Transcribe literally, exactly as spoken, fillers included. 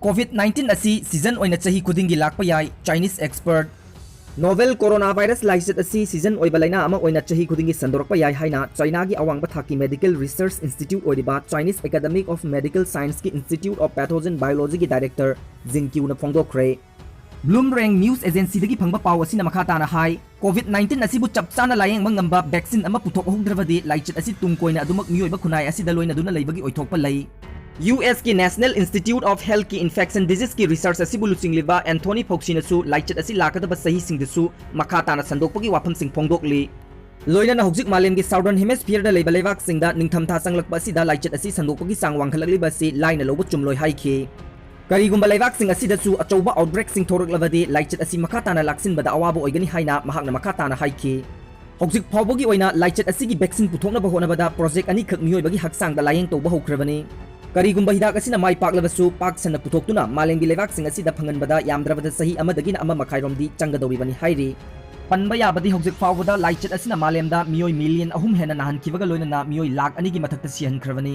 COVID nineteen ꯑꯁꯤ season ꯑꯣꯏꯅ ꯆꯍꯤ ꯈꯨꯗꯤꯡꯒꯤ ꯂꯥꯛꯄ ꯌꯥꯏ, Chinese expert꯫ Novel coronavirus ꯂꯥꯏꯆꯠ ꯑꯁꯤ season ꯑꯣꯏꯕ ꯂꯩꯅꯥ ꯑꯃ ꯑꯣꯏꯅ ꯆꯍꯤ ꯈꯨꯗꯤꯡꯒꯤ ꯁꯟꯗꯣꯔꯛꯄ ꯌꯥꯏ ꯍꯥꯏꯅ ꯆꯥꯏꯅꯥꯒꯤ ꯑꯋꯥꯡꯕ ꯊꯥꯛꯀꯤ medical research institute ꯑꯣꯏꯔꯤꯕ Chinese Academy of Medical Scienceꯀꯤ Institute of Pathogen Biologyꯒꯤ director Zheng Qiuna ꯐꯣꯡꯗꯣꯛꯈ꯭ꯔꯦ꯫ Bloomberg News Agencyꯗꯒꯤ ꯐꯪꯕ ꯄꯥꯎ ꯑꯁꯤꯅ ꯃꯈꯥ ꯇꯥꯅ ꯍꯥꯏ, COVID nineteen ꯑꯁꯤꯕꯨ ꯆꯞ ꯆꯥꯅ ꯂꯥꯌꯦꯡꯕ ꯉꯝꯕ vaccine ꯑꯃ ꯄꯨꯊꯣꯛꯍꯧꯗ꯭ꯔꯕꯗꯤ ꯂꯥꯏꯆꯠ ꯑꯁꯤ ꯇꯨꯡ ꯀꯣꯏꯅ ꯑꯗꯨꯃꯛ ꯃꯤꯑꯣꯏꯕ ꯈꯨꯟꯅꯥꯏ ꯑꯁꯤꯗ ꯂꯣꯏꯅꯗꯨꯅ ꯂꯩꯕꯒꯤ ꯑꯣꯏꯊꯣꯛꯄ ꯂꯩ꯫ USꯀꯤ National Institute of Healthꯀꯤ infection diseaseꯀꯤ research ꯑꯁꯤꯕꯨ ꯂꯨꯆꯤꯡꯂꯤꯕ Anthony Fauciꯅꯁꯨ ꯂꯥꯏꯆꯠ ꯑꯁꯤ ꯂꯥꯛꯀꯗꯕ ꯆꯍꯤꯁꯤꯡꯗꯁꯨ ꯃꯈꯥ ꯇꯥꯅ ꯁꯟꯗꯣꯛꯄꯒꯤ ꯋꯥꯐꯝꯁꯤꯡ ꯐꯣꯡꯗꯣꯛꯂꯤ꯫ ꯂꯣꯏꯅꯅ ꯍꯧꯖꯤꯛ ꯃꯥꯂꯦꯝꯒꯤ Southern Hemisphereꯗ ꯂꯩꯕ ꯂꯩꯕꯥꯛꯁꯤꯡꯗ ꯅꯤꯡꯊꯝꯊꯥ ꯆꯪꯂꯛꯄ ꯑꯁꯤꯗ ꯂꯥꯏꯆꯠ ꯑꯁꯤ ꯁꯟꯗꯣꯛꯄꯒꯤ ꯆꯥꯡ ꯋꯥꯡꯈꯠꯂꯛꯂꯤꯕ ꯑꯁꯤ ꯂꯥꯏꯅ ꯂꯧꯕ ꯆꯨꯝꯂꯣꯏ ꯍꯥꯏꯈꯤ꯫ ꯀꯔꯤꯒꯨꯝꯕ ꯂꯩꯕꯥꯛꯁꯤꯡ ꯑꯁꯤꯗꯁꯨ ꯑꯆꯧꯕ outbreakꯁꯤꯡ ꯊꯣꯔꯛꯂꯕꯗꯤ ꯂꯥꯏꯆꯠ ꯑꯁꯤ ꯃꯈꯥ ꯇꯥꯅ ꯂꯥꯛꯁꯤꯟꯕꯗ ꯑꯋꯥꯕ ꯑꯣꯏꯒꯅꯤ ꯍꯥꯏꯅ ꯃꯍꯥꯛꯅ ꯃꯈꯥ ꯇꯥꯅ ꯍꯥꯏꯈꯤ꯫ ꯍꯧꯖꯤꯛ ꯐꯥꯎꯕꯒꯤ ꯑꯣꯏꯅ ꯂꯥꯏꯆꯠ ꯑꯁꯤꯒꯤ vaccine ꯄꯨꯊꯣꯛꯅꯕ ꯍꯣꯠꯅꯕꯗ project ꯑꯅꯤꯈꯛ ꯃꯤꯑꯣꯏꯕꯒꯤ ꯍꯛꯆꯥꯡꯗ ꯂꯥꯌꯦꯡ ꯇꯧꯕ ꯍꯧꯈ꯭ꯔꯕꯅꯤ꯫ ꯀꯔꯤꯒꯨꯝꯕ ꯍꯤꯗꯥꯛ ꯑꯁꯤꯅ ꯃꯥꯏ ꯄꯥꯛꯂꯕꯁꯨ, ꯄꯥꯛ ꯁꯟꯅ ꯄꯨꯊꯣꯛꯇꯨꯅ ꯃꯥꯂꯦꯝꯒꯤ ꯂꯩꯕꯥꯛꯁꯤꯡ ꯑꯁꯤꯗ ꯐꯪꯍꯟꯕꯗ ꯌꯥꯝꯗ꯭ꯔꯕꯗ ꯆꯍꯤ ꯑꯃꯗꯒꯤꯅ ꯑꯃ ꯃꯈꯥꯏꯔꯣꯝꯗꯤ ꯆꯪꯒꯗꯧꯔꯤꯕꯅꯤ ꯍꯥꯏꯔꯤ꯫ ꯄꯟꯕ ꯌꯥꯕꯗꯤ ꯍꯧꯖꯤꯛ ꯐꯥꯎꯕꯗ ꯂꯥꯏꯆꯠ ꯑꯁꯤꯅ ꯃꯥꯂꯦꯝꯗ ꯃꯤꯑꯣꯏ million ꯑꯍꯨꯝ ꯍꯦꯟꯅ ꯅꯥꯍꯟꯈꯤꯕꯒ ꯂꯣꯏꯅꯅ ꯃꯤꯑꯣꯏ ꯂꯥꯈ ꯑꯅꯤꯒꯤ ꯃꯊꯛꯇ ꯁꯤꯍꯟꯈ꯭ꯔꯕꯅꯤ꯫